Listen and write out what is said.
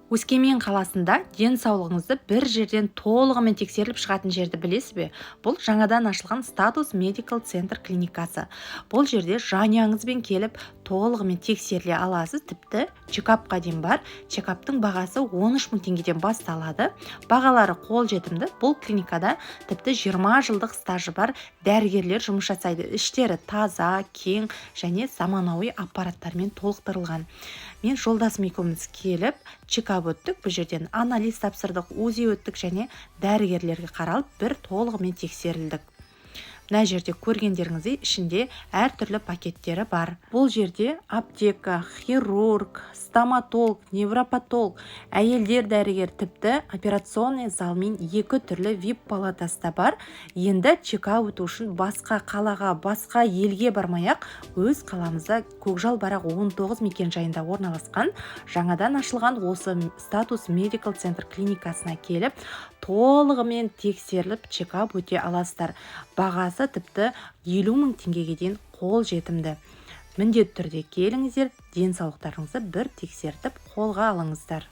Өскемен қаласында денсаулығыңызды бір жерден толығымен тексеріліп шығатын жерді білесіз бе? Бұл жаңадан ашылған «Статус Медикал Центр» клиникасы. Бұл жерде жанұяңызбен келіп, толығымен тексеріле аласыз. Тіпті чекапқа дейін бар. Чекаптың бағасы 13 мың теңгеден басталады. Бағалары қолжетімді. Бұл клиникада тіпті 20 жылдық стажы бар дәрігерлер жұмыс жасайды. Іштері таза, кең және заманауи аппараттармен толықтырылған. Мен жолдасым екеуміз келіп, чекап өттік. Бұл жерден анализ тапсырдық, УЗИ өттік және дәрігерлерге қаралып, бір толығымен тексерілдік. Мына жерде көргендеріңіздей, ішінде әртүрлі пакеттері бар. Бұл жерде аптека, хирург, стоматолог, невропатолог, әйелдер дәрігер, тіпті операционный залмен екі түрлі вип палатасы да бар. Енді чекап өту үшін басқа қалаға, басқа елге бармай ақ, өз қаламызда, Көкжал Барақ 19 мекен жайында орналасқан жаңадан ашылған осы «Статус Медикал Центр» клиникасына келіп, толығымен тексеріліп, чекап өте аласыздар. Бағасы тіпті 50 мың теңгеге дейін қолжетімді. Міндетті түрде келіңіздер, денсаулықтарыңызды бір тексертіп, қолға алыңыздар.